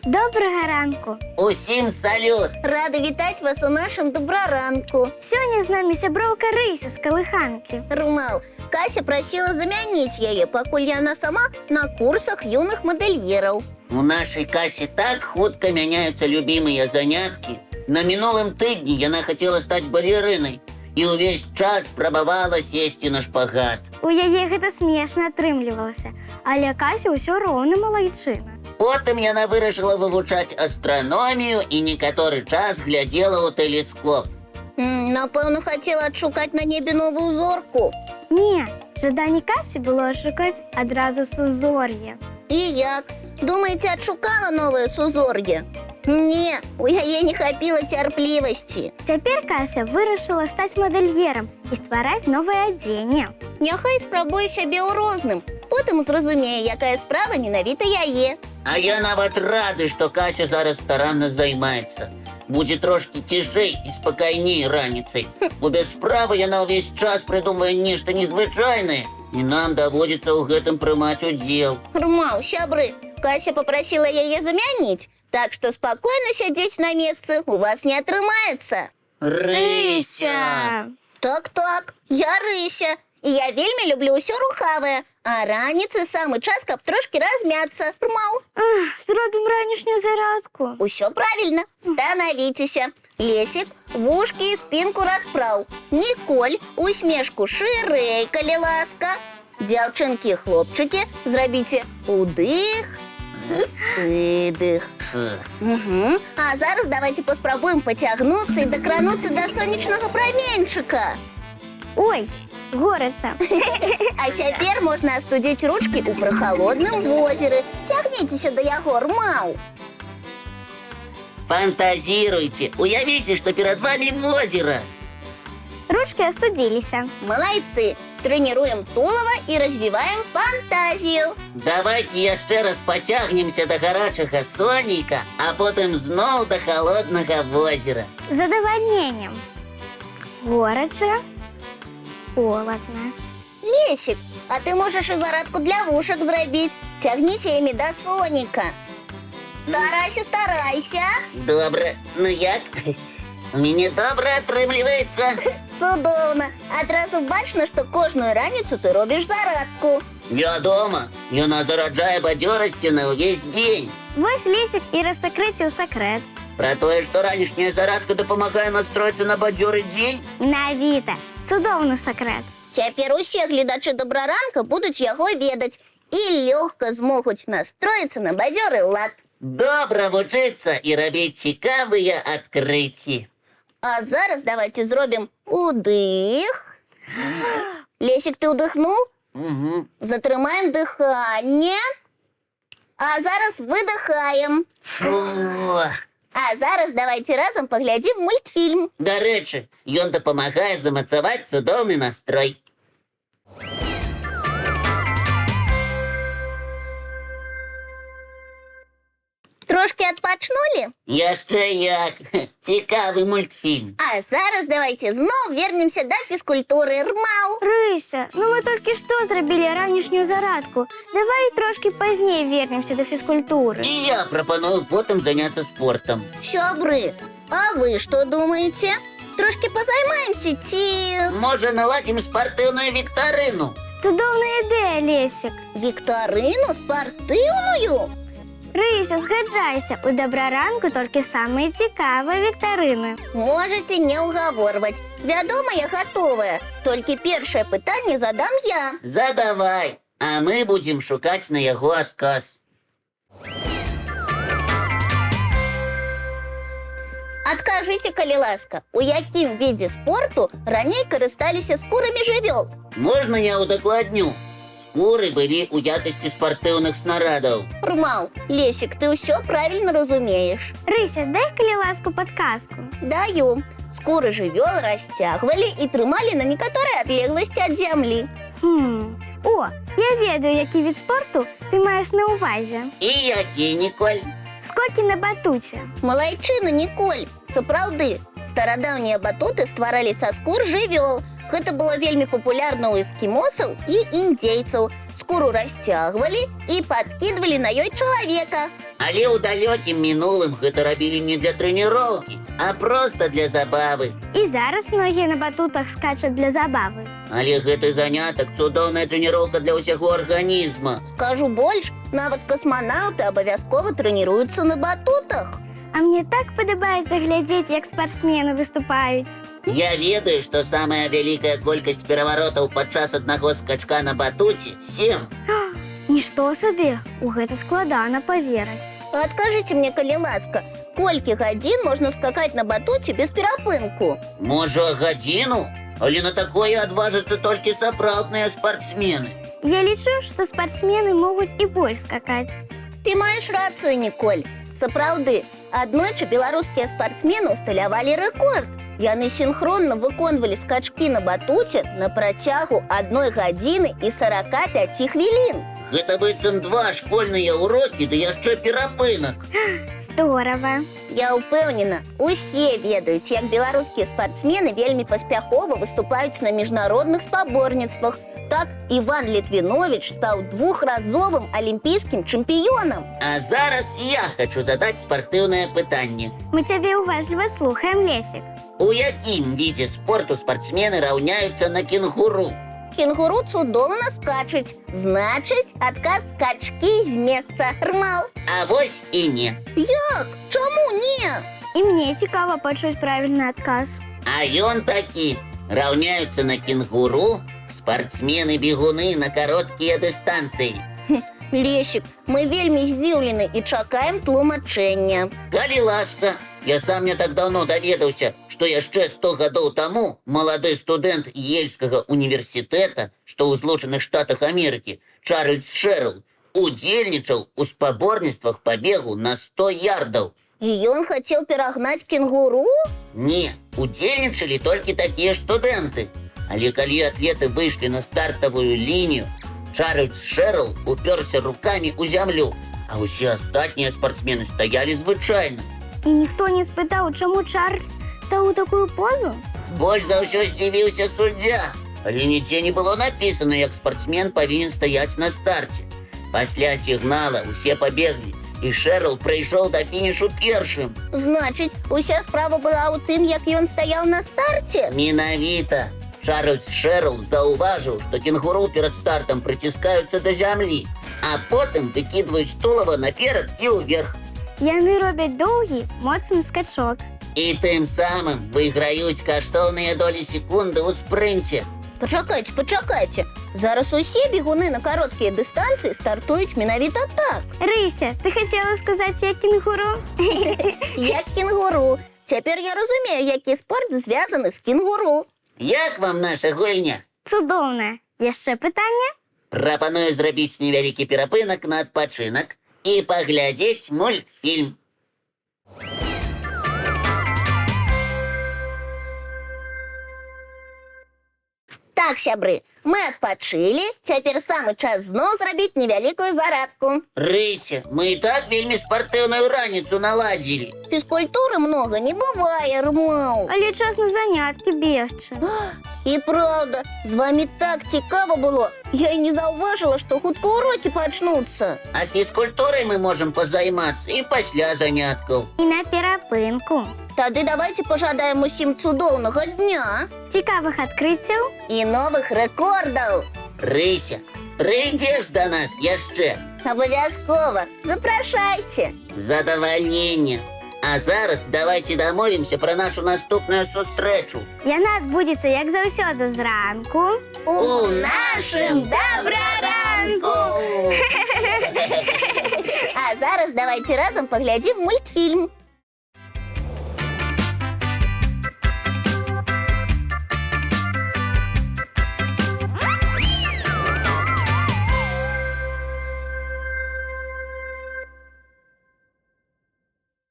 Добрага ранку! Усім салют! Рада вітаць вас у нашым Дабраранку. Сёння з намі сяброўка Рыся з Калыханкі. Рмаў, Кася прасіла замяніць яе, пакуль яна сама на курсах юных мадэльераў. У нашай Касі так хутка мяняюцца любімыя заняткі. На мінулым тыдні яна хацела стаць балерынай і ўвесь час спрабавала сесці на шпагат. У яе гэта смешна атрымлівалася, але Кася ўсё роўна малайчына. Потым яна вырашыла вывучаць астраномію і некаторы час глядзела ў тэлескоп. Напэўна, хацела адшукаць на небе новую зорку. Не, жаданне Касі было шукаць адразу сузор'е. І як? Думаеце, адшукала новае сузор'е? Не, у яе не хапіла цярплівасці. Цяпер Кася вырашыла стаць мадэльерам і ствараць новае адзенне. Няхай спрабуе сябе ў розным, потым зразумее, якая справа менавіта яе. А я нават рады, што Кася зараз старанна займаецца. Будзе трошкі цішэй і спакайней раніцай. Бо без справы яна ўвесь час прыдумвае нешта незвычайнае, і нам даводзіцца ў гэтым прымаць удзел. Рмаў, сябры, Кася папрасіла яе замяніць, так што спакойна сядзець на месцы у вас не атрымаецца. Рыся! Так-так, я Рыся, і я вельмі люблю ўсё рухавае, а раніцы самы час, каб трошкі размяцца. Рмаў, Ах, зробім ранішнюю зарадку. усё правільна, станавіцеся. Лесік, вушкі і спінку расправ. Ніколь, усмешку шырэй, калі ласка. Дзяўчынкі і хлопчыкі, зрабіце удых, выдых. Фу. Угу. А зараз давайте паспрабуем пацягнуцца і дакрануцца да сонечнага праменьчыка. Ой, горача. А цяпер можна астудзіць ручкі ў прахалодным возеры. Цягніцеся да яго, Рмаў. Фантазируйте, уявіце, што перад вами возера. Ручкі астудзіліся. Малайцы! Трэніруем тулава і развіваем фантазію. Давайте яшчэ раз пацягнемся да гарачага сонейка, а потым зноў да халоднага возера. З задавальненнем. Горача, холадна. Лесік, а ты можаш і зарадку для вушак зрабіць. Цягніся імі да соніка. Старайся, старайся. Добра, ну як? У мяне добра атрымліваецца. Цудоўна. Адразу бачна, што кожную раніцу ты робіш зарадку. Вядома, яна зараджае бадзёрасцю на ўвесь дзень. Вось Лесік і рассакрэціў сакрэт. Пра тое, што ранішняя зарадка дапамагае настроіцца на бадзёры дзень, Навіта, цудоўны сакрэт. Цяпер усе гледачы Дабраранка будуць яго ведаць і лёгка змогуць настроіцца на бадзёры лад. Добра вучыцца і рабіць цікавыя адкрыцці. А зараз давайте зробім удых. Лесік, ты ўдыхнуў? Угу. Затрымаем дыханне. А зараз выдыхаем. Фу. А зараз давайте разам паглядзім мультфільм. Дарэчы, ён дапамагае замацаваць цудоўны настрой. Трошкі адпачнулі? Яшчэ як цікавы мультфільм. А зараз давайте зноў вернемся да фізкультуры. Рмаў. Рыся, ну мы толькі што зрабілі ранішнюю зарадку. Давай трошкі пазней вернемся да фізкультуры. І я прапаную потым заняцца спортам. Сябры, а вы што думаеце? Трошкі пазаймаемся ці Можа, наладзім спартыўную віктарыну. Цудоўная ідэя, Лесік. віктарыну спартыўную? Рыся, згаджайся, у Дабраранку толькі самыя цікавыя віктарыны. Можаце не ўгаворваць. Вядома, я гатовая. Толькі першае пытанне задам я. Задавай, а мы будзем шукаць на яго адказ. Адкажыце, калі ласка, у якім відзе спорту раней карысталіся скурамі жывёл? Можна я ўдакладню? Скуры былі ў якасці спартыўных снарадаў. Рмаў, Лесік, ты ўсё правільна разумееш. Рыся, дай, калі ласку, падказку. Даю. Скуры жывёл расцягвалі і трымалі на некаторай адлегласці ад зямлі. Хм. О, я ведаю, які від спорту ты маеш на ўвазе. І які, Ніколь? Скокі на батуце. Малайчына, Ніколь, сапраўды, старадаўнія батуты стваралі са скур жывёл. Гэта было вельмі папулярна ў эскімосаў і індзейцаў. Скуру расцягвалі і падкідвалі на ёй чалавека. Але ў далёкім мінулым гэта рабілі не для трэніроўкі, а проста для забавы. І зараз многія на батутах скачуць для забавы. Але гэты занятак цудоўная трэніроўка для ўсяго арганізма. Скажу больш, нават касманаўты абавязкова трэніруюцца на батутах. А мне так падабаецца глядзець, як спартсмены выступаюць. Я ведаю, што самая вялікая колькасць пераваротаў падчас аднаго скачка на батуце 7. Нішто сабе, у гэта складана паверыць. А адкажыце мне, калі ласка, колькі гадзін можна скакаць на батуце без перапынку? Можа, гадзіну? Але на такое адважацца толькі сапраўдныя спартсмены. Я лічу, што спартсмены могуць і больш скакаць. Ты маеш рацыю, Ніколь. Сапраўды, аднойчы беларускія спартсмены усталявалі рэкорд. Яны сінхронна выконвалі скачкі на батуце на працягу 1 гадзіны і 45 хвілін. Гэта быццам два школьныя урокі, ды яшчэ перапынак. Здорава. Я ўпэўнена, усе ведаюць, як беларускія спартсмены вельмі паспяхова выступаюць на міжнародных спаборніцтвах. Так Іван Літвінович стаў двухразовым алімпійскім чэмпіёнам. А зараз я хачу задаць спартыўнае пытанне. Мы цябе уважліва слухаем, Лесік. У якім відзе спорту спартсмены раўняюцца на кенгуру? Кенгуру цудоўна скачуць. Значыць, адказ скачкі з месца. Рмал. А вось і не. Як? Чаму не? І мне цікава пачуць правільны адказ. А ён такі. Раўняюцца на кенгуру спартсмены-бегуны на кароткія дыстанцыі. Лесік, мы вельмі здзіўлены і чакаем тлумачэння. Калі ласка, я сам не так даўно даведаўся, што яшчэ 100 гадоў таму малады студэнт Ельскага універсітэта, што ў Злучаных Штатах Амерыкі, Чарльз Шэрл, удзельнічаў у спаборніцтвах па бегу на 100 ярдаў. І ён хацеў перагнаць кенгуру? Не, удзельнічалі толькі такія ж студэнты. Але калі атлеты выйшлі на стартавую лінію, Чарльз Шэрл уперся рукамі ў зямлю, а ўсе астатнія спартсмены стаялі звычайна. І ніхто не спытаў, чаму Чарльз стаў у такую позу? Больш за ўсё здзівіўся суддзя. Але нідзе не было напісана, як спартсмен павінен стаяць на старце. Пасля сігнала ўсе пабеглі, і Шэрл прыйшоў да фінішу першым. Значыць, уся справа была ў тым, як ён стаяў на старце? Менавіта. Чарльз Шэрл заўважыў, што кенгуру перад стартам прыціскаюцца да зямлі, а потым выкідваюць тулава наперад і ўверх. Яны робяць доўгі, моцны скачок. І тым самым выйграюць каштоўныя долі секунды ў спрынце. Пачакайце, пачакайце. Зараз усе бегуны на кароткія дыстанцыі стартуюць менавіта так. Рыся, ты хацела сказаць, як кенгуру? Як кенгуру. Цяпер я разумею, які спорт звязаны з кенгуру. Як вам наша гульня? Цудоўна. Яшчэ пытанне? Прапаную зрабіць невялікі перапынак на адпачынак і паглядзець мультфільм. Так, сябры, мы адпачылі, цяпер самы час зноў зрабіць невялікую зарадку. Рыся, мы і так вельмі спартыўную раніцу наладзілі. Фізкультуры многа не бывае, Рмаў. Але час на заняткі бегчы. І праўда, з вамі так цікава было. Я і не заўважыла, што хутка урокі пачнуцца. А фізкультурай мы можам пазаймацца і пасля заняткаў. І на перапынку. Тады давайте пажадаем усім цудоўнага дня Цікавых адкрыццяў. і новых рэкордаў. Рыся, прыйдзеш да нас яшчэ? Абавязкова, запрашайце. Задавальненне. А зараз давайте дамовімся пра нашу наступную сустрэчу. Яна адбудзецца, як заўсёды, зранку. У нашым добраранку! А зараз давайте разам паглядзім мультфільм.